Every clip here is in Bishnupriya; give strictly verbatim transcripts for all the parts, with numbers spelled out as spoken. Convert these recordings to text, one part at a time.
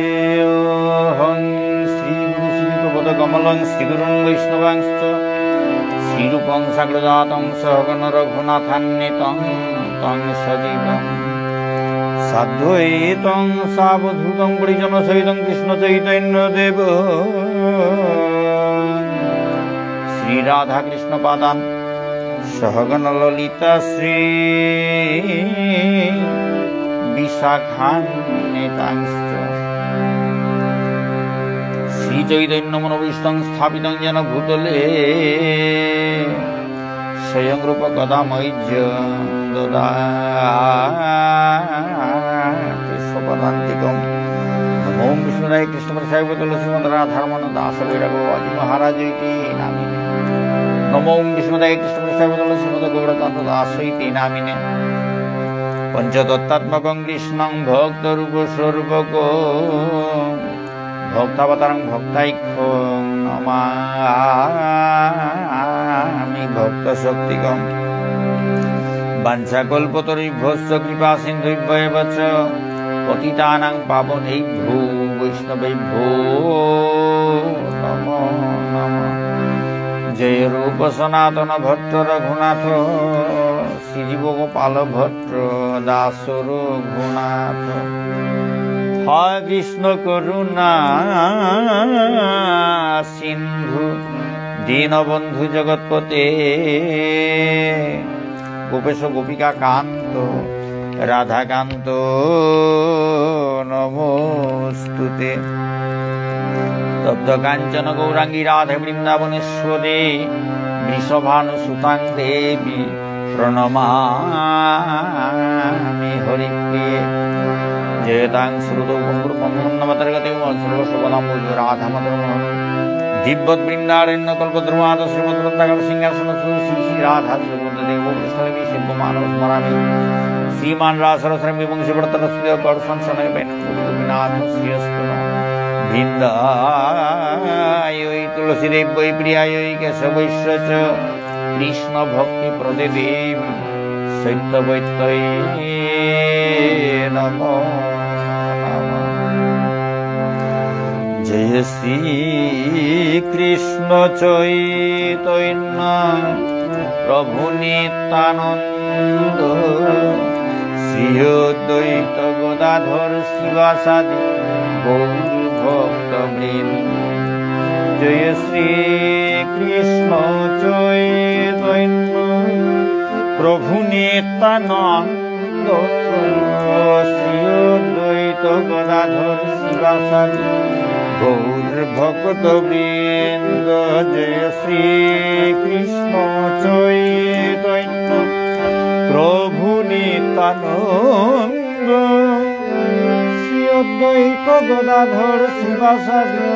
বন্দেহং শ্রীগুরু শ্রীযুতপদকমলং শ্রীগুরুং বৈষ্ণবাংশ্চ শ্রীরূপং সাগ্রজাতং সহগণ রঘুনাথান্বিতং তং সজীবং সাদ্বৈতং সাবধূতং পরিজনসহিতং কৃষ্ণচৈতন্যদেব শ্রীরাধাকৃষ্ণপাদান সহগণ ললিতা শ্রী বিশাখান্বিতাংশ্চ। শ্রী চৈতন্য মনোভীষ্টং স্থাপিতং যেন ভূতলে স্বয়ং রূপ কদা মহ্যং দদাতি স্বপদান্তিকম। নমো বিষ্ণুদায় কৃষ্ণ প্রেষ্ঠায় ভূতলে শ্রীমদ রাধারমণ দাস বৈরাগ্য বাবাজি মহারাজ ইতি নামিনে। নমো বিষ্ণুদায় কৃষ্ণ প্রেষ্ঠায় ভূতলে শ্রীমদ গৌরচন্দ্র দাস ইতি নামিনে। পঞ্চতত্ত্বাত্মকং কৃষ্ণং ভক্তরূপ স্বরূপকং ভক্তাবতারং ভক্তাখ্যং নমামি ভক্তশক্তিকং। বাঞ্ছাকল্পতরুভ্যশ্চ কৃপাসিন্ধুভ্য এব চ পতিতানাং পাবনেভ্যো বৈষ্ণবেভ্যো নমো নমঃ। জয় রূপ সনাতন ভট্ট রঘুনাথ শ্রীজীব গোপাল ভট্ট দাস রঘুনাথ। হে কৃষ্ণ করুণা সিন্ধু দীনবন্ধু জগৎপতে। গোপেশ গোপিকা কান্ত রাধাকান্ত নমোস্তুতে। তপ্ত কাঞ্চন গৌরাঙ্গী রাধে বৃন্দাবনেশ্বরী বৃষভানুসুতাং দেবী প্রণমামি হরিপ্রিয়ে। জয়তাং সুরতৌ পঙ্গোর্মম মন্দমতের্গতী মৎসর্বস্বপদাম্ভোজৌ রাধামদনমোহনৌ। দীব্যদ্বৃন্দারণ্যকল্পদ্রুমাধঃ শ্রীমদ্রত্নাগারসিংহাসনস্থৌ শ্রী শ্রী রাধা শ্রীমদ্দেবৌ প্রেষ্ঠালীভিঃ সেব্যমানৌ স্মরামি। শ্রীমান্ রাসরসারম্ভী বংশীবটতটস্থিতঃ কর্ষন্ বেণুস্বনৈর্গোপীর্গোপীনাথঃ শ্রিয়েঽস্তু নঃ। বৃন্দায়ৈ তুলসীদেব্যৈ প্রিয়ায়ৈ কেশবস্য চ। কৃষ্ণভক্তিপ্রদে দেবী সত্যবত্যৈ নমো নমঃ। জয় শ্রীকৃষ্ণ চৈতন্য প্রভু নিত্যানন্দ শ্রীঅদ্বৈত গদাধর শ্রীবাসাদি গৌর ভক্তবৃন্দ। জয় শ্রীকৃষ্ণ চৈতন্য প্রভু নিত্যানন্দ শ্রীঅদ্বৈত গদাধর শ্রীবাসাদি গৌর ভক্তবৃন্দ। জয় শ্রীকৃষ্ণ চৈতন্য প্রভু নিত্যানন্দ শ্রীঅদ্বৈত গদাধর শ্রীবাসাদি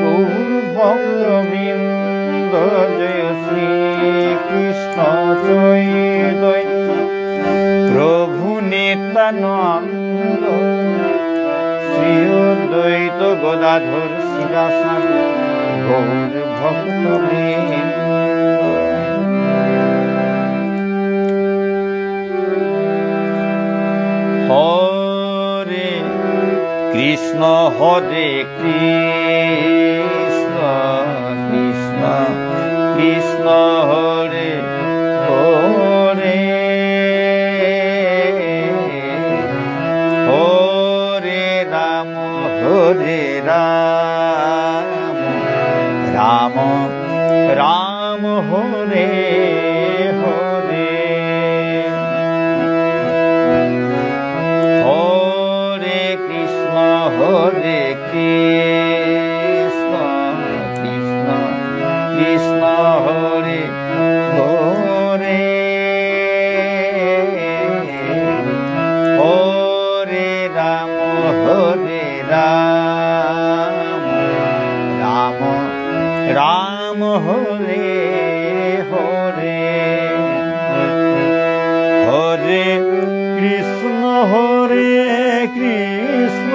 গৌর ভক্তবৃন্দ। জয় শ্রীকৃষ্ণ চৈতন্য প্রভু নিত্যানন্দ শ্রীঅদ্বৈত গদাধর শ্রীবাসাদি গৌর ভক্তবৃন্দ। হরে কৃষ্ণ হরে কৃষ্ণ কৃষ্ণ কৃষ্ণ হরে হরে। হরে রাম হরে রাম রাম রাম হরে হরে। হরে কৃষ্ণ হরে কৃষ্ণ কৃষ্ণ কৃষ্ণ হরে হরে। হরে রাম হরে রাম রাম রাম হরে হরে। হরে কৃষ্ণ হরে কৃষ্ণ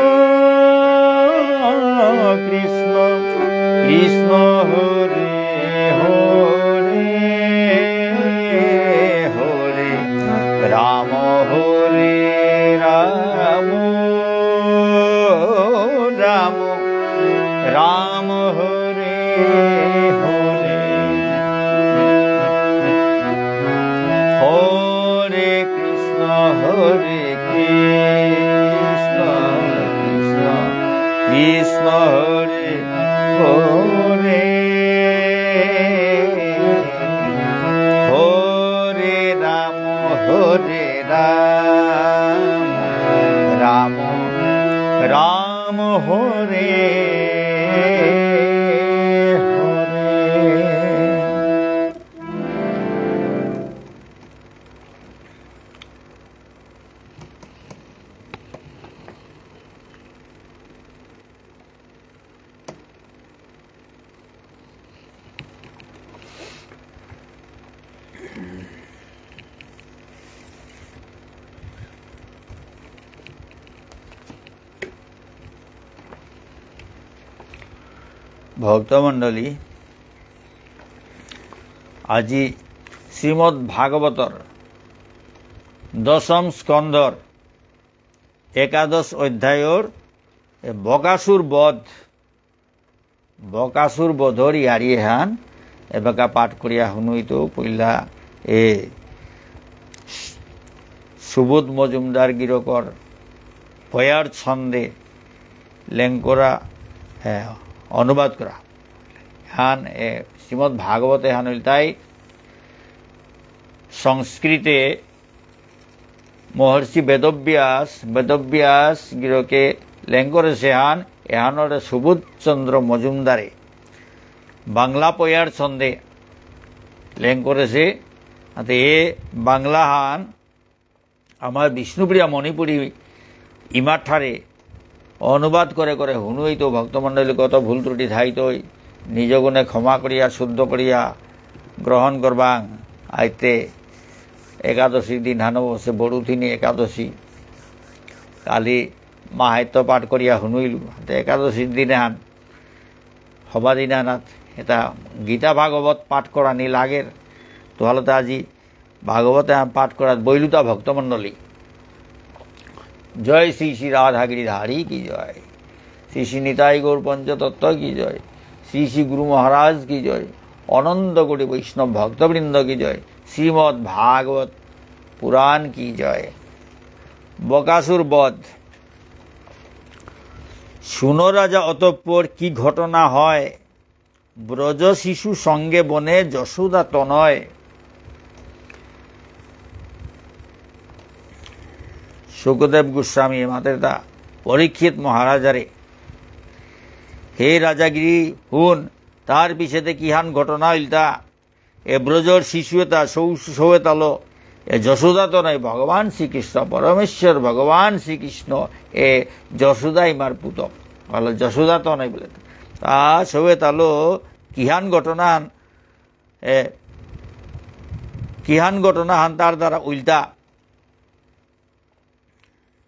কৃষ্ণ কৃষ্ণ হরে হরে। হরে রাম হরে রাম হরে হরে, হরে কৃষ্ণ, হরে কৃষ্ণ, কৃষ্ণ কৃষ্ণ, হরে হরে, হরে রাম, হরে রাম, রাম রাম, হরে হরে। ভক্তমণ্ডলী, আজি শ্রীমদ্ ভাগবতর দশম স্কন্ধর একাদশ অধ্যায়র এ বকাসুর বধ, বকাসুর বধর ইয়ারি এহান এবাকা পাঠ করিয়া হুনুইতো। পইলা এ সুবোধ মজুমদার গিরকর পয়ার ছন্দে লেংকরা, এ, অনুবাদ করা। হান, এ, শ্রীমদ্ ভাগবত এহান ইলতাই সংস্কৃতে মহর্ষি বেদব্যাস, বেদব্যাস গিরকে লেংকরেসে হান, এহানরে সুবোধ চন্দ্র মজুমদারে বাংলা পয়ার ছন্দে লেংকরেসে। আতে এ বাংলা হান আমার বিষ্ণুপ্রিয়া মণিপুরী ইমার ঠারে অনুবাদ করে করে হুনুইতো। ভক্তমণ্ডলী কত ভুল ত্রুটি থাইতই, নিজ গুণে ক্ষমা করিয়া শুদ্ধ করিয়া গ্রহণ করবাং। আইতে একাদশীর দিন হানো বসে বড়ুথিনী একাদশী, কালি মাহাত্ম্য পাঠ করিয়া হুনুইলু। আতে একাদশীর দিনে হান হবা দিন আনাত এটা গীতা ভাগবত পাঠ করানি লাগের। তো হালতে আজি ভাগবত এহান পাঠ করাত বইলুতা ভক্তমণ্ডলী। জয় শ্রী শ্রী রাধা গিরিধারী কি জয়, শ্রী শ্রী নিতাই গৌর পঞ্চতত্ত্ব কি জয়, শ্রী শ্রী গুরু মহারাজ কি জয়, অনন্ত কোটি বৈষ্ণব ভক্তবৃন্দ কি জয়, শ্রীমদ্ ভাগবত পুরাণ কি জয়। বকাসুর বধ। শুনো রাজা অতঃপর কি ঘটনা হয়, ব্রজ শিশু সঙ্গে বনে যশোদা তনয়। শুকদেব গোস্বামী মাতেরতা পরীক্ষিত মহারাজারে, হে রাজাগিরি হুন, তার পিছেতে কিহান ঘটনা ইলতা। এ ব্রজর শিশু এতা সৌ-, সৌ এতালো, এ যশোদা তনয়, ভগবান শ্রীকৃষ্ণ, পরমেশ্বর ভগবান শ্রীকৃষ্ণ, এ যশোদা ইমার পুতক। বলে যশোদা তনয় বলে। তা সৌ এতালো কিহান ঘটনা হান, এ, কিহান ঘটনা হান তার দ্বারা উল্টা।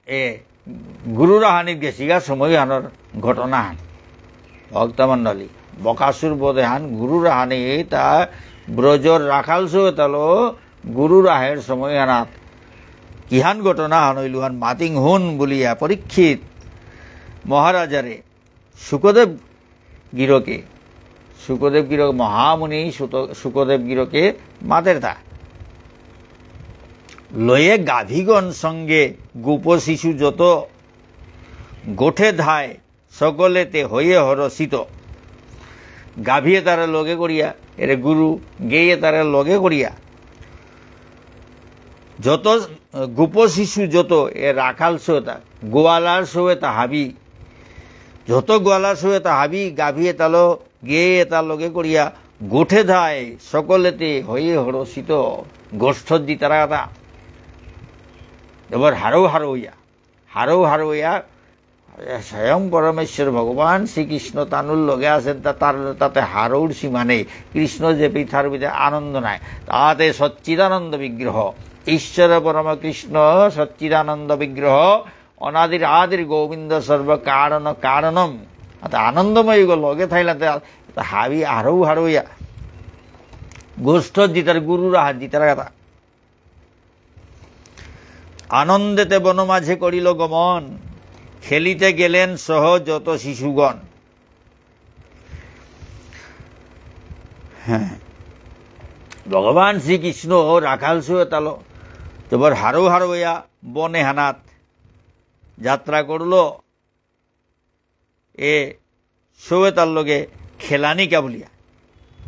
এ, গুরু রাহানিত গেছিগা সময় হানর ঘটনা হান। ভক্তমণ্ডলী, বকাসুর বধ এহান গুরু রাহানি তা ব্রজর রাখাল সৌ এতালো গুরু রাহের সময় হানাত কিহান ঘটনা হান ইলু হান মাতিং হুন বুলিয়া পরীক্ষিত মহারাজারে শুকদেব গিরকে, শুকদেব গিরক মহামুনি শুত-, শুকদেব গিরকে মাতেরতা। লয়ে গাভীগণ সঙ্গে গোপ শিশু যত, গোঠে ধায় সকলেতে হয়ে হরষিত। গাভী এতারে লগে করিয়া, এরে গুরু, গেই এতারে লগে করিয়া, যত, আহ, গোপ শিশু যত, এ রাখাল সৌ এতা, গোয়ালার সৌ এতা হাবি, যত গোয়ালার সৌ এতা হাবি, গাভী এতালো, গেই এতা লগে করিয়া, গোঠে ধায় সকলেতে হয়ে হরষিত। গোষ্ঠত জিতারা এতা। এবার হারৌ হারৌ ইয়া, হারৌ হারৌ ইয়া, স্বয়ং পরমেশ্বর ভগবান শ্রীকৃষ্ণ তানুর লগে আছেন, তা-, তার তাতে হারৌর সীমা নেই। কৃষ্ণ যে পৃথার ভিতরে আনন্দ নাই, তাতে সচ্চিদানন্দ বিগ্রহ, ঈশ্বর পরম কৃষ্ণ সচ্চিদানন্দ বিগ্রহ, অনাদির আদির গোবিন্দ সর্ব কারণ কারণম। অর্থাৎ আনন্দময় গো লগে থাইলা তে, তা হাবি হারৌ হারৌ ইয়া। গোষ্ঠ জিতার গুরু রাহা জিতার কথা। আনন্দেতে বন মাঝে করিল গমন, খেলিতে গেলেন সহ যত শিশুগণ। হ্যাঁ। ভগবান শ্রীকৃষ্ণ রাখাল সৌ এতালো, জবর হারৌ হারৌ ইয়া বনে হানাত যাত্রা করল। এ সৌ এতার লগে খেলানিকা বুলিয়া।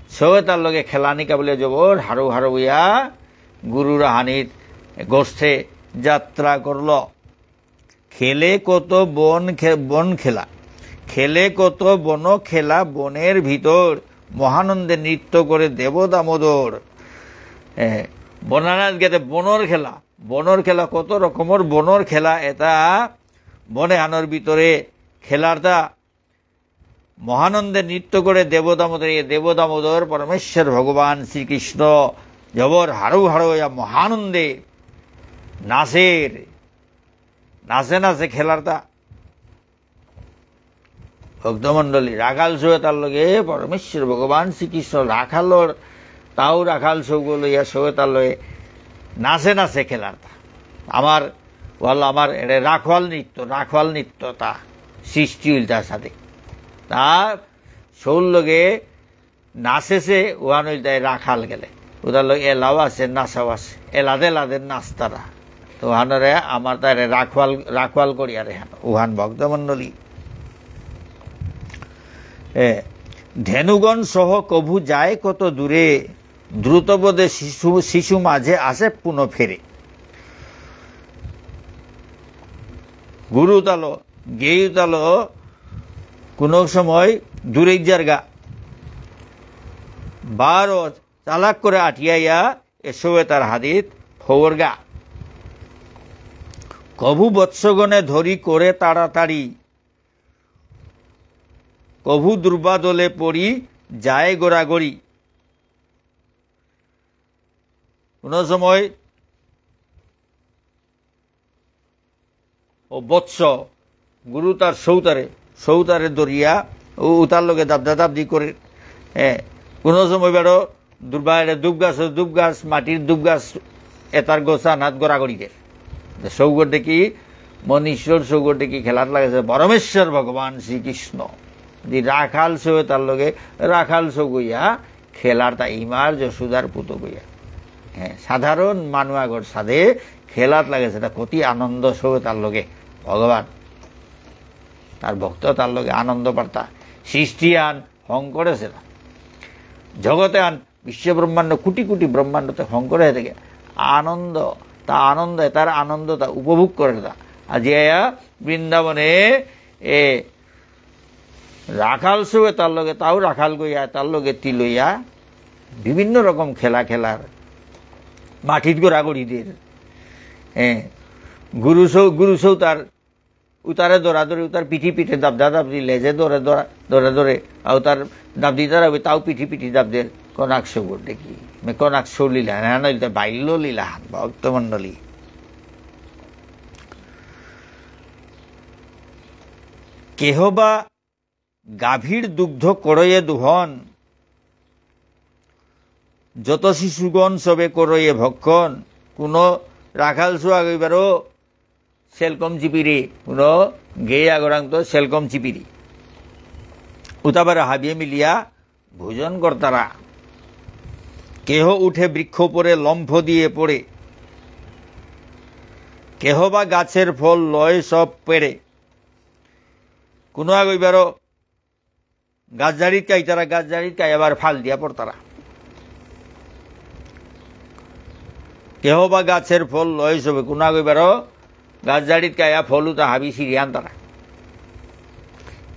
সৌ এতার লগে খেলানিকা বুলিয়া জবর হারৌ হারৌ ইয়া গুরু রাহানির গোষ্ঠে যাত্রা করল। খেলে কত বন খে-, বন খেলা। খেলে কত বন খেলা বনের ভিতর, মহানন্দে নৃত্য করে দেব দামোদর। এ, বনানাত গেতে বনর খেলা, বনর খেলা, কত রকমর বনর খেলা এতা বনে হানর ভিতরে খেলারতা মহানন্দে নৃত্য করে দেব দামোদর, এ দেব দামোদর পরমেশ্বর ভগবান শ্রীকৃষ্ণ জবর হারৌ হারৌ ইয়া মহানন্দে নাচের, নাচে নাচে খেলারতা। ভক্তমণ্ডলী, রাখাল সৌ এতার লগে পরমেশ্বর ভগবান শ্রীকৃষ্ণ রাখালর, তাও রাখাল সৌগ লইয়া সৌ এতার লগে নাচে নাচে খেলারতা। আমার, বল আমার এরে রাখওয়াল নৃত্য, রাখওয়াল নৃত্য তা সৃষ্টি হইল তার সাথে। তা সৌর লগে নাচেসে উহান হইল তাই রাখাল গেলে। উতার লগে এলাও আছে, নাচাও আছে। এলাদে এলাদে নাচতারা। তো উহানরে আমার তারে রাখওয়াল, রাখওয়াল করিয়ার এহান। উহান ভক্তমণ্ডলী। এ, ধেনুগণ সহ কভু যায় কত দূরে, দ্রুতপদে শিশু, শিশু মাঝে আসে পুনঃ ফেরে। গুরু তালো, গেয়ু তালো, কোনো সময় দূরে যারগা। বারো চালাক করে আটিয়াইয়া এ সৌ এতার হাদিত হওরগা। কভু বৎসগণে ধরি করে তাড়াতাড়ি, কভু দুর্বাদলে পড়ি যায় গড়াগড়ি। কোনো সময় ও বৎস, গুরু তার সৌতারে, সৌতারে ধরিয়া ও উতার লগে দাবদা দাবদি করে। এ, কোনো সময় বেড়ো দুর্বারে দুব গাছ, দুব গাছ, মাটির দুব গাছ, এতার গোছা নাত গড়াগড়ি দের। সৌগর দেখি, মনীশ্বর সৌগর দেখি খেলাত লাগেছে পরমেশ্বর ভগবান শ্রীকৃষ্ণ। দি রাখাল সৌ তার লগে, রাখাল সৌ গইয়া, খেলার তা ইমার যশোদার পুত গইয়া। হ্যাঁ, সাধারণ মানু আগর সাদে খেলাত লাগেছে, তা কতি আনন্দ সৌ তার লগে ভগবান। তার ভক্ত তার লগে আনন্দ পারতা। সৃষ্টি আন হং করেছে না। জগতে আন বিশ্ব ব্রহ্মাণ্ড, কোটি কোটি ব্রহ্মাণ্ডতে হং করে থাকে। আনন্দ, তা আনন্দ, তার আনন্দ তা উপভোগ করে তা। আজি আয়া বৃন্দাবনে এ রাখাল সৌ এতার লগে, তাও রাখাল গইয়া, তার লগে তিলইয়া, বিভিন্ন রকম খেলা খেলার, মাটিত গড়াগড়ি দের। এ, গুরু সৌ, গুরু সৌ তার উতারে দৌড়াদৌড়ি, উতার পিঠি পিঠে দাবদা দাবদি, লেজে দৌড়ে দৌড়া, দৌড়ে দৌড়ে, আর উতার দাবদি তারা তাও পিঠি পিঠি দাবদের, কনাক সৌগর দেখি। মে কনাক সৌ লীলা, না নইলে তো বাল্য লীলা, ভক্তমণ্ডলী। কেহ বা গাভীর দুগ্ধ করয়ে দোহন, যত শিশুগণ সবে করয়ে ভক্ষণ। কোনো রাখাল সৌ আগইবারও সেলকম চিপিরি, কোনো গেয়া গরাং তো সেলকম চিপিরি। উতাবার হাবিয়ে মিলিয়া ভোজন করতারা। কেহ উঠে বৃক্ষ পরে লম্ফ দিয়ে পড়ে, কেহ বা গাছের ফল লয় সব পেড়ে। কোনো আগইবারও গাছ ঝাড়িত কাইতারা, গাছ ঝাড়িত কাই আবার ফাল দিয়া পড়তারা। কেহ বা গাছের ফল লয় সবে, কোনো আগইবারও গাছ ঝাড়িত কাইয়া ফল উতা হাবি ছিড়ি আনতারা।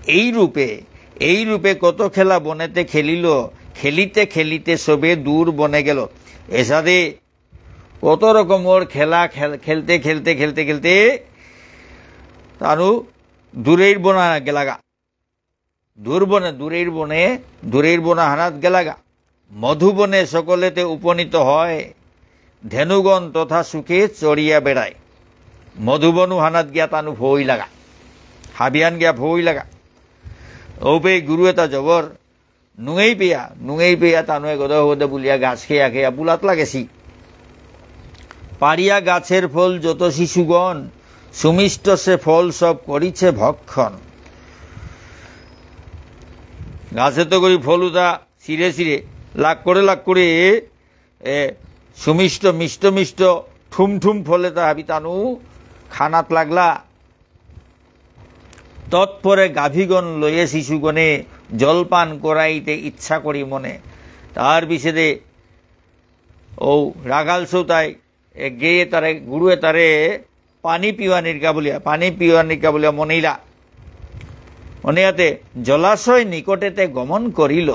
এই রূপে, এই রূপে কত খেলা বনেতে খেলিল, খেলিতে খেলিতে সবে দূর বনে গেল। এসাদে কত রকমর খেলা খেল-, খেলতে, খেলতে, খেলতে, খেলতে তানু দূরের বনা গেলাগা। দূর বনে, দূরের বনে, দূরের বনাহানাত গেলাগা। মধুবনে সকলেতে উপনীত হয়, ধেনুগণ তথা সুখে চরিয়া বেড়ায়। মধুবন উহানাত গিয়া তানু ফইলাগা। হাবিয়ান গিয়া ফইলাগা। ঔপে গুরু এতা জবর নুঙেই পেয়া, নুঙেই পেয়া তানু এগোদা হগোদা বুলিয়া গাছ খেয়া খেয়া বুলাত লাগেছি। পারিয়া গাছের ফল যত শিশুগণ, সুমিষ্ট সে ফল সব করিছে ভক্ষণ। গাছে তো করি ফল উতা ছিঁড়ে ছিঁড়ে, লাগ করে লাগ করে, এ, সুমিষ্ট, মিষ্ট মিষ্ট, ঠুম ঠুম ফল এতা হাবি তানু খানাত লাগলা। তৎপরে গাভীগণ লয়ে শিশুগণে জলপান করাইতে ইচ্ছা করি মনে। তার পিছেদে ও রাখাল সৌতাই এ গেয়ে তারে, গুরুয়ে তারে পানি পিওয়ানির কা বুলিয়া, পানি পিওয়ানির কা বুলিয়া মনেইলা। মনেয়াতে জলাশয় নিকটেতে গমন করিল,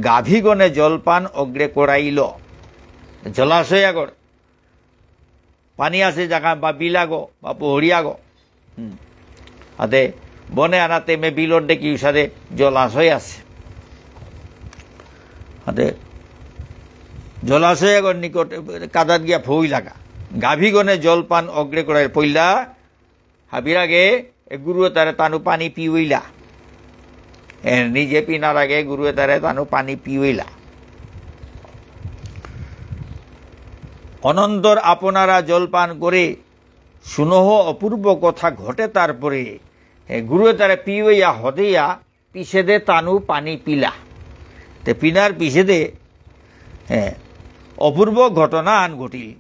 গাভীগণে জলপান অগ্রে করাইল। জলাশয় আগর পানি আছে জাগা বা বিল আগো বা পুহুরি আগো। হুম। হাতে বনে আনাতে মে বিলর ডেকি উসাদে জলাশয় আছে। হাতে জলাশয় আগর নিকট কাদাত গিয়া ফইলাগা। গাভীগণে জলপান অগ্রে করাইল। পইলা হাবির আগে এ গুরু এতারে তানু পানি পিউইলা। এ নিজে পিনার আগে গুরু এতারে তানু পানি পিউইলা। অনন্তর আপনারা জলপান করে শুনহ অপূর্ব কথা ঘটে তারপরে। এ গুরু এতারে পিউইয়া হদেয়া পিছেদে তানু পানি পিলা। তে পিনার পিছেদে, এ, অপূর্ব ঘটনা আন ঘটিল।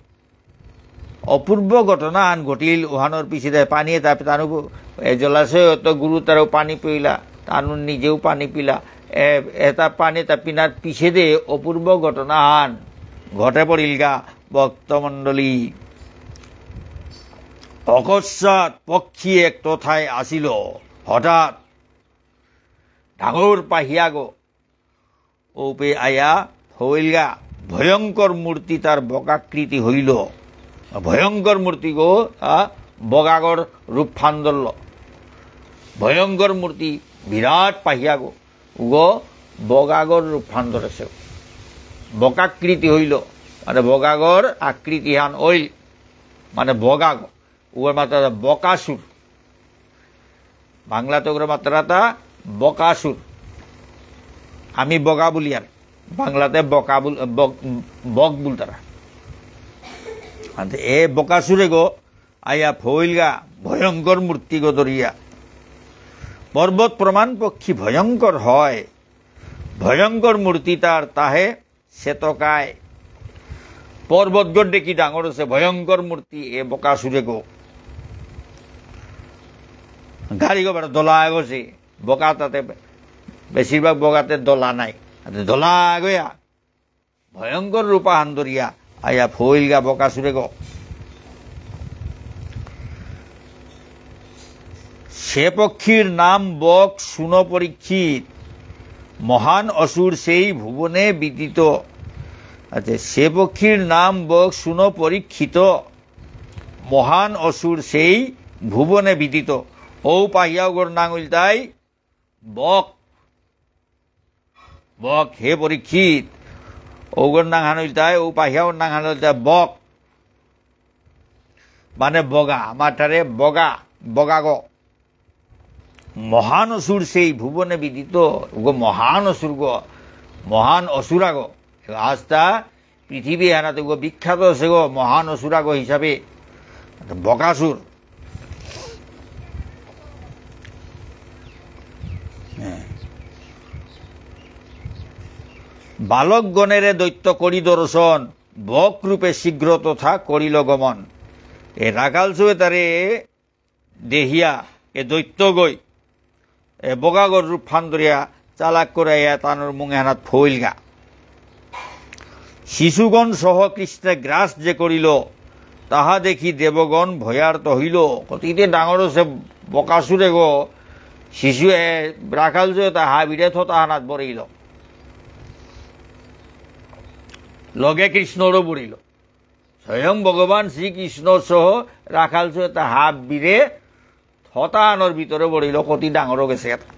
অপূর্ব ঘটনা আন ঘটিল, ওহানর পিছেদে পানি এতা তানু, এ, জলাশয়ত গুরু এতারেও পানি পিলা, তানু নিজেও পানি পিলা। এ, এতা পানি এতা পিনার পিছেদে অপূর্ব ঘটনা আন ঘটে পড়িলগা ভক্তমণ্ডলী। অকস্মাৎ পক্ষী এক তথায় আসিল, হঠাৎ ডাঙর পাহিয়াগো ঔপে আয়া ফইলগা। ভয়ঙ্কর মূর্তি তার বকাকৃতি হইল। ভয়ঙ্কর মূর্তিগো, আ, বগাগর রূপ ফান্দরল। ভয়ঙ্কর মূর্তি বিরাট পাহিয়াগো, উগো বগাগর রূপ ফান্দরেসে। বকাকৃতি হইল, মানে বগাগর আকৃতিহান অইল, মানে বগাগো। উগর মাততারা বকাসুর। বাংলাতে উগর মাততারাতা বকাসুর। আমি বগা বুলিয়ার। বাংলাতে বকা বুল-, বক-, বক বুলতারা। আনতে এ বকাসুরেগো আয়া ফইলগা ভয়ঙ্কর মূর্তিগো ধরিয়া। পর্বত প্রমাণ পক্ষী ভয়ঙ্কর হয়। ভয়ঙ্কর মূর্তি তার তাহে সেতকায়। পর্বতগর ডেকি ডাঙর আছে, ভয়ঙ্কর মূর্তি, এ বকাসুরেগো। গারিগো বারো দলা আগছে, বগা তাতে, বেশিরভাগ বগাতে দলা নাই। আতে দলা আগয়া, ভয়ঙ্কর রূপ আহান ধরিয়া, আয়া ফইলগা বকাসুরেগো। সে পক্ষীর নাম বক শুন পরীক্ষিত, মহান অসুর সেই ভুবনে বিদিত। আচ্ছা, সে পক্ষীর নাম বক শুন পরীক্ষিত, মহান অসুর সেই ভুবনে বিদিত। ঔ পাহিয়াগর নাঙ ইলতাই বক। বক, হে পরীক্ষিত, ঔগর নাঙহান ইলতাই, ঔ পাহিয়াগর নাঙহান ইলতাই বক। মানে বগা, আমারতারে বগা, বগাগো। মহান অসুর সেই ভুবনে বিদিত, উগো মহান অসুরগো, মহান অসুরাগো। আস্তা পৃথিবী এহানাত উগো বিখ্যাত আছে গো, মহান অসুরাগো হিসাবে। বকাসুর। হ্যাঁ। বালকগণেরে দৈত্য করি দর্শন, বক রূপে শীঘ্র তথা করিল গমন। এ রাখাল সৌতারে দেহিয়া এ দৈত্যগই এ বগাগর রূপহান ধরিয়া চালাক করাইয়া তানুর মুঙহানাত ফইলগা। শিশুগণ সহ কৃষ্ণে গ্রাস যে করিল, তাহা দেখি দেবগণ ভয়ার্ত হইল। কতিতে ডাঙর সে বকাসুরেগো, শিশু এ রাখাল সৌতা হাবিরে থতাহানাত বরিল। লগে কৃষ্ণরও বরিল। স্বয়ং ভগবান শ্রীকৃষ্ণ সহ রাখাল সৌতা হাবিরে থতাহানর ভিতরে বরিল, কতি ডাঙর গেছে এতা।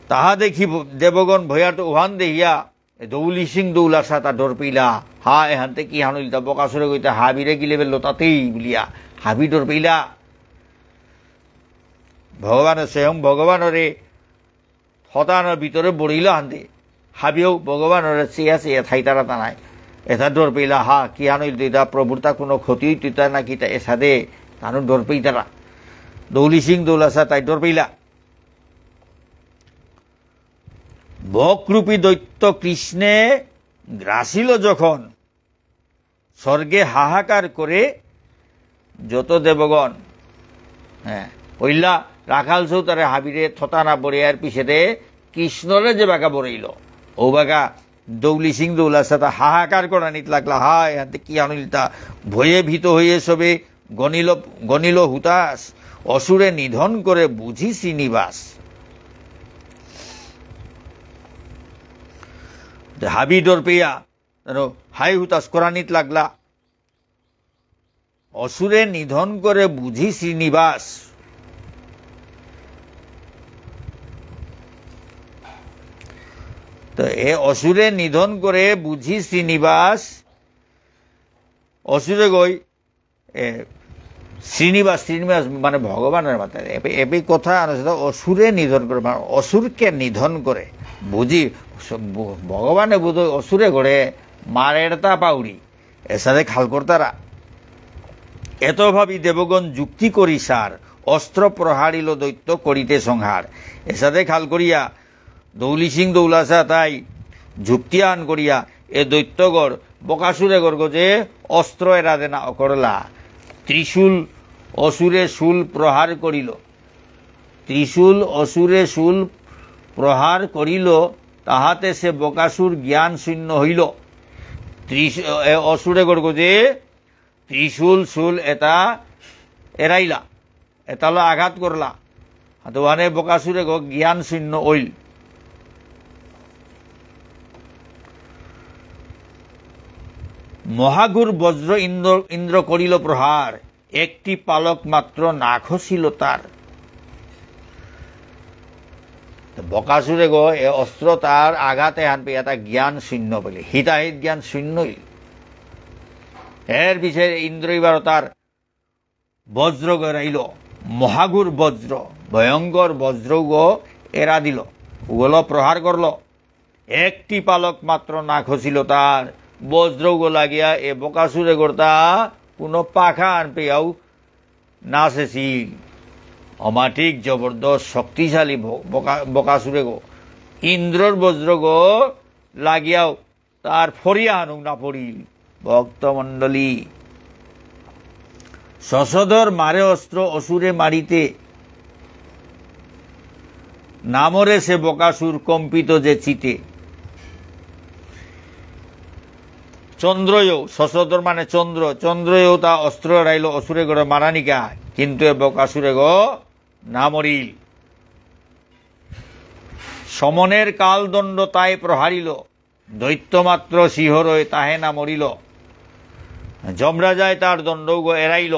তাহা দেখি ব-, দেবগণ ভয়ার্ত, উহান দেহিয়া এ দৌলি সিং দৌলা সাতা ডর পেইলা। হা, এহানতে কিহান ইলতা, বকাসুরে কইতা হাবিরে গিলে বেললো তাতেই বুলিয়া। হাবি ডর পেইলা। ভগবান স্বয়ং ভগবানরে থতাহানর ভিতরে বরিল হানতে। হাবিও ভগবানরে চেয়া চেয়া থাইতারা তানাই। এতা ডর পেইলা, হা, কিহান ইলতা, এতা প্রভুরতা কোনো ক্ষতি হইতইতা না কিতা এসাদে, তানু ডর পেইতারা। দৌলি সিং দৌলা সাতাই ডর পেইলা। বকরূপী দৈত্য কৃষ্ণে গ্রাসিল যখন, স্বর্গে হাহাকার করে যত দেবগণ। হ্যাঁ, পইলা রাখাল সৌতারে হাবিরে থতানা বরিয়ার পিছেদে কৃষ্ণরে যে বাগা বরিল, ও বাগা দৌলি সিং দৌলা সাতা হাহাকার করানিত লাগলা, হায়, হাতে কি আনিলতা? ভয়ে ভীত হয়ে সবে গণিল, গণিল হুতাশ, অসুরে নিধন করে বুঝি শ্রীনিবাস। তে হাবি ডর পেয়া, তারও হাই হুতাশ করানিত লাগলা। অসুরে নিধন করে বুঝি শ্রীনিবাস। তো এ অসুরে নিধন করে বুঝি শ্রীনিবাস, অসুরে গই, এ, শ্রীনিবাস, শ্রীনিবাস মানে ভগবানের মাতা। এপে, এপে কথা আনছে তো অসুরে নিধন করে, মানে অসুরকে নিধন করে। বুঝি, স-, ব-, ভগবানে বুঝো অসুরে গড়ে মারেরতা পাউরি। এসাদে খাল করতারা। এত ভাবি দেবগণ যুক্তি করি সার, অস্ত্র প্রহারিল দৈত্য করিতে সংহার। এসাদে খাল করিয়া দৌলি সিং দৌলাসা তাই যুক্তি আন করিয়া এ দৈত্যগর বকাসুরে গর্গ যে অস্ত্র এরা দেনা অকরলা। ত্রিশূল অসুরে শূল প্রহার করিল। ত্রিশূল অসুরে শূল প্রহার করিল, তাহাতে সে বকাসুর জ্ঞান শূন্য হইল। ত্রিশ-, এ অসুরে গর্গ যে ত্রিশূল শূল এটা এরাইলা, এটালো আঘাত করলা। হাতে ওহানে বকাসুরে গো জ্ঞান শূন্য অইল। মহাঘোর বজ্র ইন্দ্র, ইন্দ্র করিল প্রহার, একটি পালক মাত্র না খসিল তার। তো বকাসুরে গো এ অস্ত্র তার আঘাতে হান পেয়া তা জ্ঞান শূন্য বলে, হিতাহিত জ্ঞান শূন্য অইল। এর পিছে ইন্দ্র এবার তার বজ্র গড়াইল, মহাঘোর বজ্র, ভয়ঙ্কর বজ্র উগো এরা দিল, উগলো প্রহার করল। একটি পালক মাত্র না খসিল তার, বজ্র উগো লাগিয়া এ বকাসুরে গর্তা কোনো পাখা আন পেয়াও না শেষিল। অমাটিক জবরদস্ত শক্তিশালী ব-, বকা-, বকাসুরে গো। ইন্দ্রর বজ্র গো লাগিয়াও তার ফরিয়া হানুক না পড়িল। ভক্তমণ্ডলী, সশোধর মারে অস্ত্র অসুরে মারিতে, না মরে সে বকাসুর কম্পিত যে চিতে। চন্দ্রয়ৌ, সশোধর মানে চন্দ্র, চন্দ্রয়ৌ তা অস্ত্র এরাইল অসুরে গরে মারানিকা, কিন্তু এ বকাসুরে গো না মরিল। সমনের কাল দণ্ড তাই প্রহারিল, দৈত্য মাত্র শিহরয় তাহে না মরিল। যমরাজায় তার দণ্ডগ এরাইল।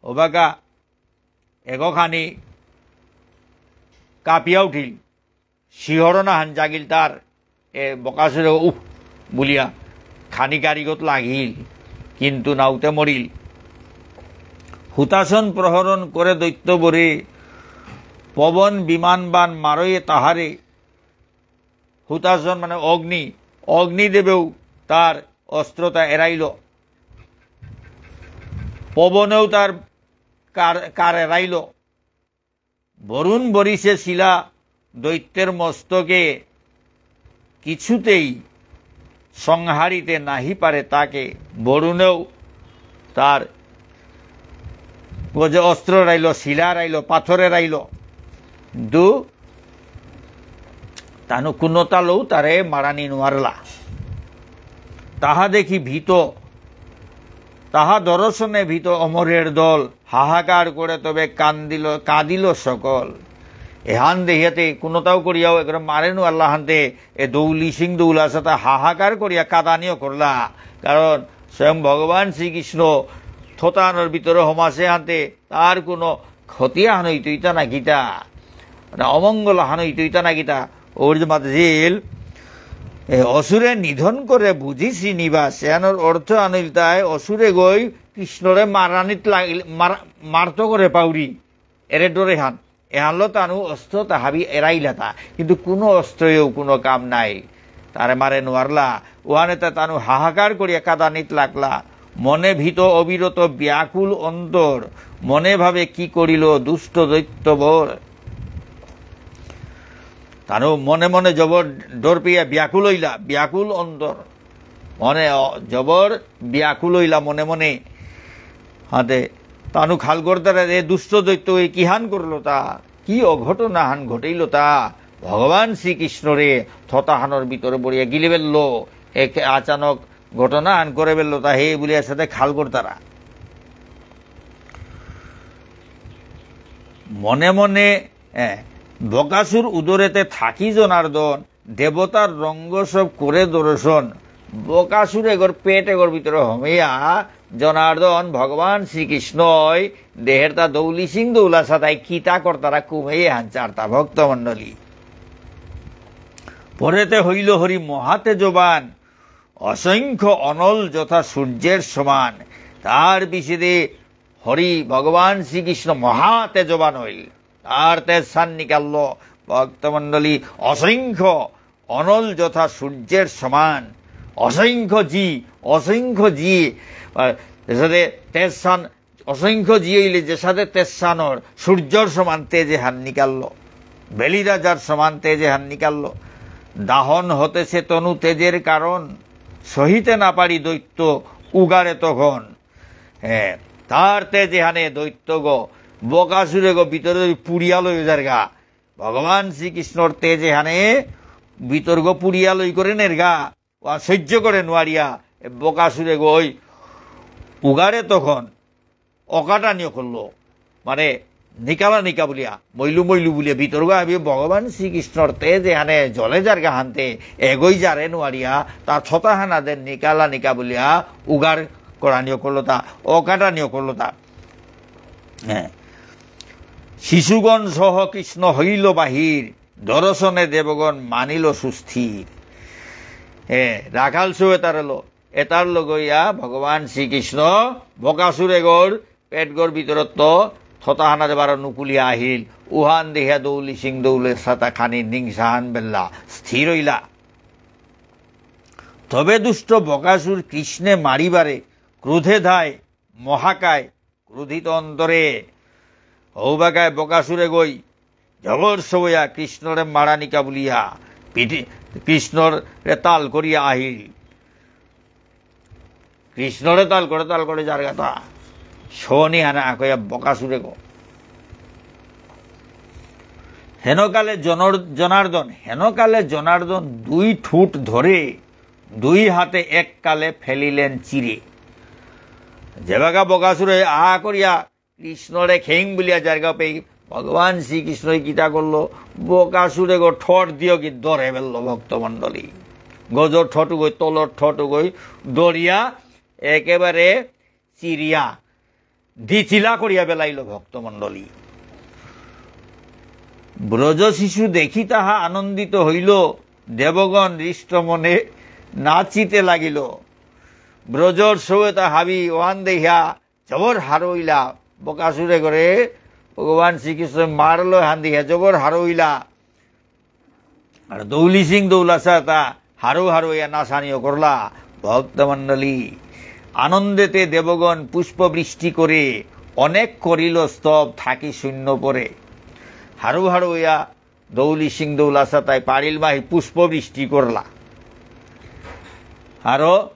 ওবাকা এগখানি কাঁপিয়া উঠিল। শিহরণ আহান জাগিল তার। এ বকাসুরে উহ বুলিয়া খানি কারিগত লাগিল, কিন্তু নাউতে মরিল। হুতাসন প্রহরণ করে দৈত্যবরে, পবন বিমান বান মারয়ে তাহারে। হুতাসন মানে অগ্নি, অগ্নিদেবেও তার অস্ত্রতা এরাইল, পবনেও তার কার, কার এরাইল। বরুণ বরিষে শিলা দৈত্যের মস্তকে, কিছুতেই সংহারিতে নাহি পারে তাকে। বরুণেও তার গজে অস্ত্র এরাইল, শিলা এরাইল, পাথর এরাইল, দু তানু কুনতালো তারে মারানি নোয়ারলা। তাহা দেখি ভীত, তাহা দর্শনে ভীত অমরের দল, হাহাকার করে তবে কান্দিল, কাঁদিল সকল। এহান দেহিয়াতে কুনতাও করিয়াও একরে মারে নোয়ারলা হানতে এ দৌলি সিং দৌলা সাতা হাহাকার করিয়া কাদানিও করলা। কারণ স্বয়ং ভগবান শ্রীকৃষ্ণ থতানর ভিতরে হমাসে হানতে তার কোনো ক্ষতি আহান হইতইতা না কিতা, না অমঙ্গল আহান হইতইতা না কিতা, ওর যে মাতেছিল, এ, অসুরে নিধন করে বুঝি শ্রীনিবাস, এহানর অর্থ আনিল তাই অসুরে গই কৃষ্ণরে মারানিত লাগিল, মার-, মারতো করে পাউরি, এরে ডরে হান। এহানলো তানু অস্ত্র তা হাবি এরাইলাতা, কিন্তু কোনো অস্ত্রয়েও কোনো কাম নাই। তারে মারে নোয়ারলা, ওহানে তা তানু হাহাকার করিয়া কাদানিত লাগলা। মনে ভীত অবিরত ব্যাকুল অন্তর, মনে ভাবে কি করিল দুষ্ট দৈত্যবর। তানু মনে মনে জবর ডর পেয়া ব্যাকুল হইলা, ব্যাকুল অন্তর। মনে অ-, জবর ব্যাকুল হইলা মনে মনে। হাতে তানু খাল করতারা, এ দুষ্ট দৈত্য এ কিহান করলো তা? কি অঘটনাহান ঘটেইল তা? ভগবান শ্রীকৃষ্ণরে থতাহানর ভিতরে বড়িয়া গিলে বেললো। এক আচানক ঘটনাহান করে বেললো তা হে বুলিয়া সাথে খাল করতারা। মনে মনে, এ, বকাসুর উদরেতে থাকি জনার্দন, দেবতার রঙ্গ সব করে দর্শন। বকাসুর এগর পেট এগর ভিতরে হমিয়া জনার্দন ভগবান শ্রীকৃষ্ণই দেহেরতা দৌলি সিং দৌলা সাতাই কিতা করতারা কুমেয়ে হান চারতা ভক্তমণ্ডলী। পরেতে হইল হরি মহাতেজবান, অসংখ্য অনল যথা সূর্যের সমান। তার পিছেদে হরি ভগবান শ্রীকৃষ্ণ মহা তেজবান হইল। তার তেজ সান নিকাললো ভক্তমণ্ডলী, অসংখ্য অনল যথা সূর্যের সমান। অসংখ্য জি, অসংখ্য জি, আহ, যেসাদে তেজ সান অসংখ্য জি হইলে যেসাদে তেজ সানর সূর্যর সমান তেজ এহান নিকাললো, বেলি রাজার সমান তেজ এহান নিকাললো। দাহন হতেছে তনু তেজের কারণ, সহিতে না পারি দৈত্য উগারে তখন। হ্যাঁ, তার তেজ এহানে দৈত্যগ, বকাসুরেগ ভিতরে পুড়িয়া লই যারগা। ভগবান শ্রীকৃষ্ণর তেজ এহানে ভিতরগ পুড়িয়া লই করে নেরগা। ওয়া সহ্য করে নোয়ারিয়া এ বকাসুরেগ ওই উগারে তখন অকাটানিও করলো। মানে, নিকালা নিকা বুলিয়া, মইলু মইলু বুলিয়া, ভিতরগ হাবি ভগবান শ্রীকৃষ্ণর তেজ এহানে জলে যারগা হানতে, এগই যারে নোয়ারিয়া, তার ছতা হানাদের নিকালা নিকা বুলিয়া, উগার করানিও করলো তা, অকাটানিও করলো তা। হ্যাঁ। শিশুগণ সহ কৃষ্ণ হইল বাহির, দর্শনে দেবগণ মানিল সুস্থির। এ, রাখাল সৌ এতার এলো, এতার লগইয়া ভগবান শ্রীকৃষ্ণ বকাসুরেগর পেটগর ভিতরত্ত থতাহানাদে বারো নুকুলিয়া আহিল। উহান দেহিয়া দৌলি সিং দৌলে সাতা খানি নিংসাহান বেল্লা স্থির হইলা। তবে দুষ্ট বকাসুর কৃষ্ণে মারিবারে ক্রোধে ধায় মহাকায় ক্রোধিত অন্তরে। হৌবাকায় বকাসুরেগই জবর সবয়া কৃষ্ণরে মারানিকা বুলিয়া পিঠি-, কৃষ্ণরে তাল করিয়া আহিল। কৃষ্ণরে তাল করে, তাল করে যারগাতা। শনি হানা আকয়া বকাসুরেগ। হেনকালে জনর-, জনার্দন, হেনকালে জনার্দন দুই ঠোঁট ধরে, দুই হাতে এককালে ফেলিলেন চিরে। যেবাকা বকাসুরে আ করিয়া কৃষ্ণরে খেং বুলিয়া যারগা পেই, ভগবান শ্রীকৃষ্ণই কিতা করলো? বকাসুরেগর ঠোঁট দিয়গি ধরে বেললো ভক্তমণ্ডলী। গজর ঠোঁটগই, তলর ঠোঁটগই ধরিয়া একেবারে চিরিয়া, দিচিলা করিয়া বেলাইল ভক্তমণ্ডলী। ব্রজ শিশু দেখি তাহা আনন্দিত হইল, দেবগণ হৃষ্ট মনে নাচিতে লাগিল। ব্রজর সৌ এতা হাবি ওহান দেহিয়া জবর হারৌ ইলা, বকাসুরেগরে ভগবান শ্রীকৃষ্ণ মারলো হান দেহিয়া জবর হারৌ ইলা। আর দৌলি সিং দৌলাসা তা হারৌ হারৌ ইয়া নাচানিও করলা। ভক্তমণ্ডলী, আনন্দেতে দেবগণ পুষ্প বৃষ্টি করে অনেক করিল স্তব থাকি শূন্য পরে। হারৌ হারৌ ইয়া দৌলি সিং দৌলাসা তাই পারিল মাহি পুষ্প বৃষ্টি করলা। আরো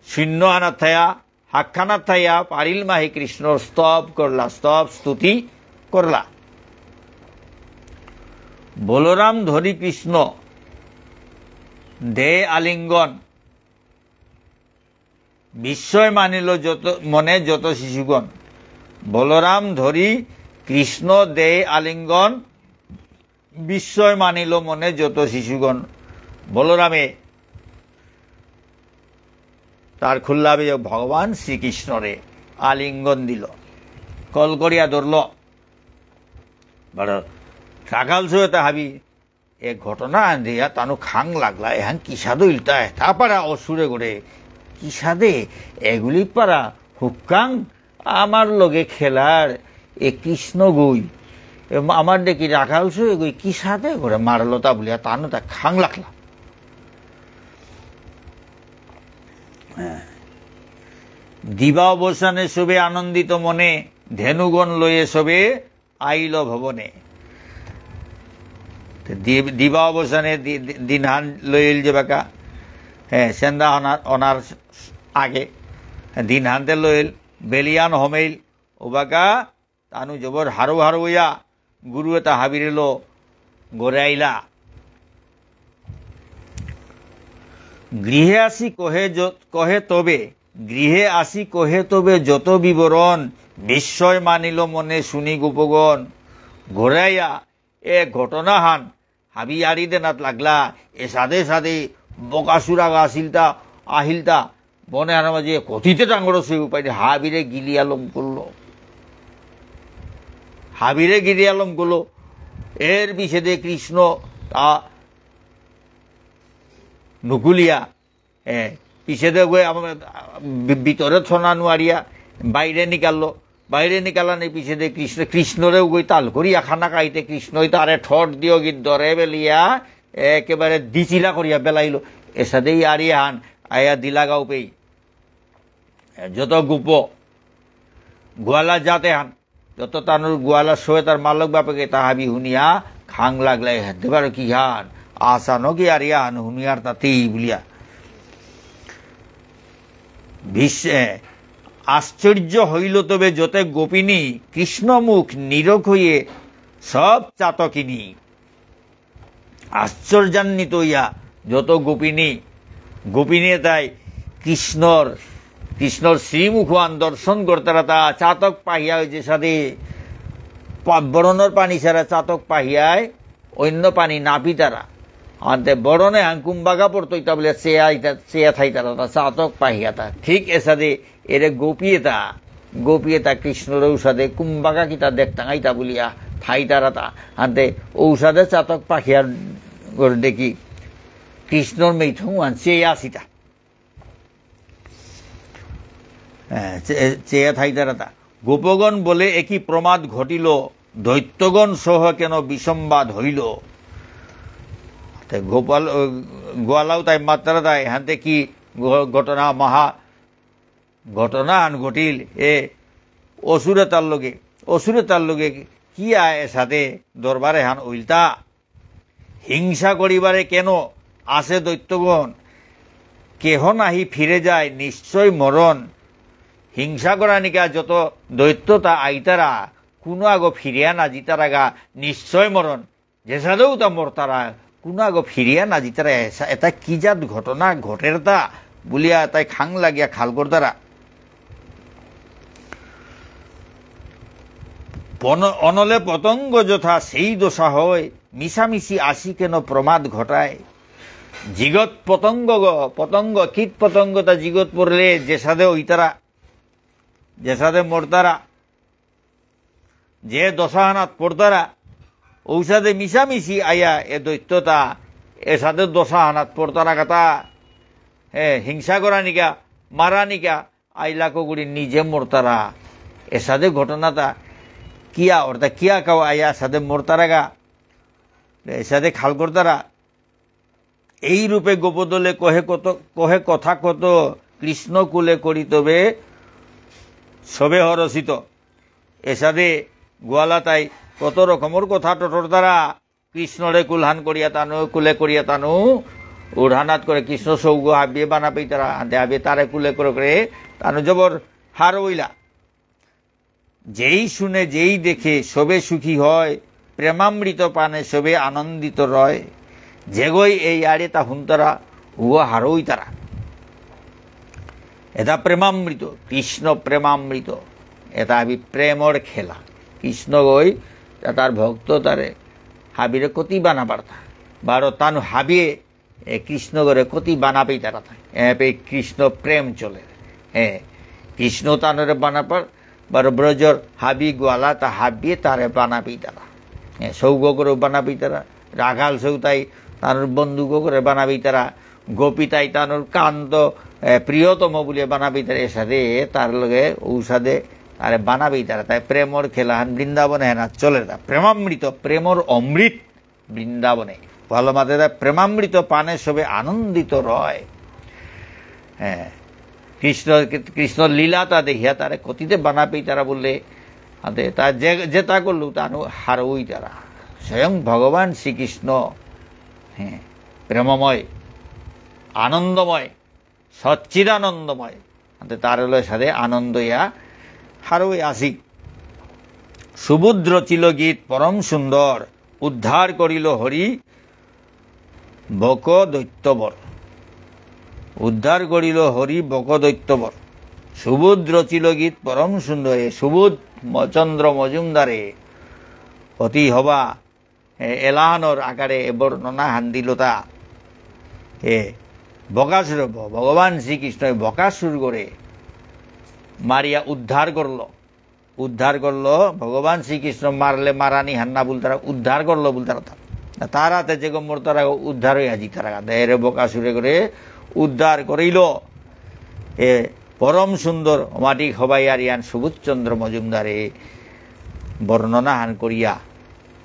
শূন্য আনা থায়া হাকখানা থাইয়া পারিল মাহি কৃষ্ণর স্তব করলা, স্তব স্তুতি করলা। বলরাম ধরি কৃষ্ণ দে আলিঙ্গন, বিস্ময় মানিল যত, মনে যত শিশুগণ। বলরাম ধরি কৃষ্ণ দে আলিঙ্গন, বিস্ময় মানিল মনে যত শিশুগণ। বলরামে তার খুল্লা বেয়ে ভগবান শ্রীকৃষ্ণরে আলিঙ্গন দিল, কল করিয়া ধরল। বারো রাখাল সৌ এতা হাবি এ ঘটনা আন দিয়া তানু খাং লাগলা, এহান কিসাদে ইলতা, এতা পারা অসুরেগরে, কিসাদে এগুলি পারা হুক্কাং আমার লগে খেলার এ কৃষ্ণ গই, এ মা-, আমার দেখি রাখাল সৌ গই কিসাদে করে মারলো তা বলিয়া তানু তা খাং লাগলা। হ্যাঁ। দিবা অবসানে সবে আনন্দিত মনে, ধেনুগণ লয়ে সবে আইল ভবনে। তে দি-, দিবা অবসানে দি-, দি-, দিনহান লইল যেবাকা, হ্যাঁ, সেন্দা অনার, অনার আগে, দিনহানতে লইল, বেলিয়ান হমেইল, ওবাকা, তানু জবর হারৌ হারৌ ইয়া, গুরু এতা হাবিরেলো, গরে আইলা। গৃহে আসি কহে য-, কহে তবে, গৃহে আসি কহে তবে যত বিবরণ, বিস্ময় মানিল মনে শুনি গোপগণ। গরে আইয়া এ ঘটনাহান হাবি আরি দেনাত লাগলা, এসাদে সাদে বকাসুর আগ আসিলতা, আহিলতা, বনে হানার মাঝে কতিতে ডাঙর সে উপায় নেই, হাবিরে গিলিয়া লম করলো। হাবিরে গিলিয়া লম করলো। এর পিছেদে কৃষ্ণ তা নুকুলিয়া এ, পিছেদে গই আমার ভি-, ভিতরে থনা নুয়ারিয়া বাইরে নিকাললো। বাইরে নিকালানি পিছেদে কৃষ্ণ, কৃষ্ণরে গই তাল করিয়া খানা খাইতে কৃষ্ণই তারে ঠট দিও গিন ধরে বেলিয়া একেবারে দিচিলা করিয়া বেলাইলো। এসাদেই আরিহান আয়া দিলাগাও পেই। এ, যত গোপ, গোয়ালা জাতে হান, যত তানুর গোয়ালা সৌয়ে তার মালক বাপেকে তা হাবি হুনিয়া খাং লাগলাই, হেতে বারো কি হান, আসানো কি আরিয়া হান হুনিয়ার তাতেই বুলিয়া। বিশ্বে আশ্চর্য হইল তবে যতে গোপিনী, কৃষ্ণমুখ নিরখ হয়ে সব চাতকিনী। আশ্চর্যান্বিত হইয়া যত গোপিনী, গোপিনী তাই কৃষ্ণর, কৃষ্ণর শ্রীমুখহান দর্শন করতারা তা চাতক পাহিয়া হয়েছে সাথে পা-, বরণর পানি ছাড়া চাতক পাহিয়ায় অন্য পানি না পিতারা। আনতে বরণে হান কুম্বাগা পড়তো ইতা বলে চেয়া ইতা, চেয়া থাইতারা তা চাতক পাহিয়া তা। ঠিক এসাদে এরে গোপী এতা, গোপী এতা কৃষ্ণর ঔসাদে কুম্বাকা কিতা দেখতাঙাইতা বুলিয়া থাইতারাতা। আনতে ঔসাদে চাতক পাখিয়ার গর দেখি কৃষ্ণর মেইথং আন চেয়া আসিতা। এ, চে-, চেয়া থাইতারাতা। গোপগণ বলে একই প্রমাদ ঘটিল, দৈত্যগণ সহ কেন বিসম্বাদ হইল। তে গোপাল, ও, গোয়ালাও তাই মাত্রা তাই, হানতে কি ঘ-, ঘটনা মহা ঘটনা হান ঘটিল, এ অসুরে তার লগে, অসুরে তার লগে কিয়া এসাদে দরবারে হান উল্টা। হিংসা করিবারে কেন আসে দৈত্যগণ? কেহ নাহি ফিরে যায় নিশ্চয় মরণ। হিংসা করানিকা যত দৈত্যতা আইতারা, কোনো আগো ফিরিয়া না জিতারাগা নিশ্চয় মরণ। যেসাদেও তা মরতারা, কোনো আগো ফিরিয়া না জিতারা, এসা-, এটা কি জাত ঘটনা ঘটের তা বুলিয়া তাই খাং লাগিয়া খাল করতারা। পন-, অনলে পতঙ্গ যথা সেই দশা হয়, মিশামিশি আসি কেন প্রমাদ ঘটায়। জিগত পতঙ্গ গ-, পতঙ্গ, কীট পতঙ্গ তা জিগত পড়লে যেসাদে ওইতারা, যেসাদে মরতারা, যে দশাহানাত পড়তারা, ঔসাদে মিশামিশি আয়া এ দৈত্যতা, এসাদে দশাহানাত পড়তারা কথা, এ, হিংসা করানিকা, মারানিকা, আইলাকো গুড়ি নিজে মরতারা। এসাদে ঘটনাতা কিয়া, অর্থাৎ কিয়া কাও আয়া এসাদে মরতারাগা, এসাদে খাল করতারা। এই রূপে গোপদলে কহে কত, কহে কথা কত, কৃষ্ণ কুলে করি তবে সবে হরষিত। এসাদে গোয়ালা তাই কত রকমর কথা টটরতারা, কৃষ্ণরে কুলহান করিয়া তানু, কুলে করিয়া তানু, উড়হানাত করে কৃষ্ণ সৌগ হাবিয়ে বানা পেইতারা, আনতে হাবিয়ে তারে কুলে করে করে তানু জবর হার হইলা। যেই শুনে, যেই দেখে, সবে সুখী হয়, প্রেমামৃত পানে সবে আনন্দিত রয়। যেগই এই আরে তা হুনতারা, উগো হারৌইতারা। এটা প্রেমামৃত, কৃষ্ণ প্রেমামৃত। এটা হাবি প্রেমর খেলা। কৃষ্ণ গই, তা তার ভক্ত তারে হাবিরে কতি বানা পারতা। বারো তানু হাবিয়ে এ কৃষ্ণগরে কতি বানা পেইতারা তাই। এ পে কৃষ্ণ প্রেম চলে। এ কৃষ্ণ তানরে বানা পার, বারো ব্রজর হাবি গোয়ালা তা হাবিয়ে তারে বানা পেইতারা। এ সৌগগরে বানা পেইতারা, রাখাল সৌ তাই তানর বন্ধুগগরে বানা পেইতারা, গোপী তাই তানর কান্ত, এ, প্রিয়তম বুলিয়া বানা পেইতারা, এসাদে তার লগে ঔসাদে তারে বানা পেইতারা। তাই প্রেমর খেলাহান বৃন্দাবনে হেনা চলে তা। প্রেমামৃত, প্রেমর অমৃত বৃন্দাবনে। ভালো মাতে দা প্রেমামৃত পানে সবে আনন্দিত রয়। হ্যাঁ, কৃষ্ণ, কৃষ্ণ লীলাতা দেখিয়া তারে কতিতে বানা পেইতারা বললে, আতে তা যে, যেতা করলু তানু হারৌইতারা। স্বয়ং ভগবান শ্রীকৃষ্ণ, হ্যাঁ, প্রেমময়, আনন্দময়, সচ্চিদানন্দময়। আনতে তার লয় সাদে আনন্দ ইয়া হারৌ আসি। সুবোধ রচিল গীত পরম সুন্দর, উদ্ধার করিল হরি বক দৈত্যবর। উদ্ধার করিল হরি বক দৈত্যবর। সুবোধ রচিল গীত পরম সুন্দরে। সুবোধ ম-, চন্দ্র মজুমদারে অতি হবা, এ, এলাহানর আকারে এ বর্ণনা হান দিলতা। এ, বকাসুর ভ-, ভগবান শ্রীকৃষ্ণ বকাসুর করে মারিয়া উদ্ধার করল। উদ্ধার করল, ভগবান শ্রীকৃষ্ণ মারলে মারানি হান্না বুলতারা, উদ্ধার করল বুলতারা তা। না, তার হাতে যে গো মরতারা গো উদ্ধার হইয়া জিতারা গা। দেরে বকাসুরে করে উদ্ধার করিল। এ পরম সুন্দর অমাটিক হবাইয়ারিয়ান সুবোধচন্দ্র মজুমদারে বর্ণনা হান করিয়া,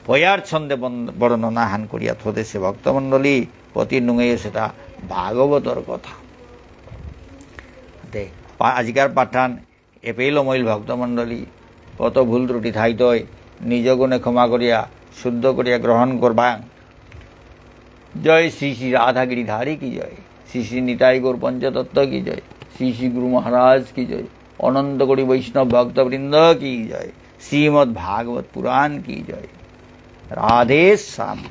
পয়ার ছন্দে বন-, বর্ণনা হান করিয়া থদেসে ভক্তমণ্ডলী, পতি নুঙেই সেটা ভাগবতর কথা। তে, পা-, আজিকার পাঠান এপেই লমইল ভক্তমণ্ডলী, কত ভুল ত্রুটি থাইতই, নিজ গুণে ক্ষমা করিয়া, শুদ্ধ করিয়া গ্রহণ করবাং। জয় শ্রী শ্রী রাধা গিরিধারী কি জয়, শ্রী শ্রী নিতাই গৌর পঞ্চতত্ত্ব কি জয়, শ্রী শ্রী গুরু মহারাজ কি জয়, অনন্ত কোটি বৈষ্ণব ভক্তবৃন্দ কি জয়, শ্রীমদ্ ভাগবত পুরাণ কি জয়। রাধে শ্যাম।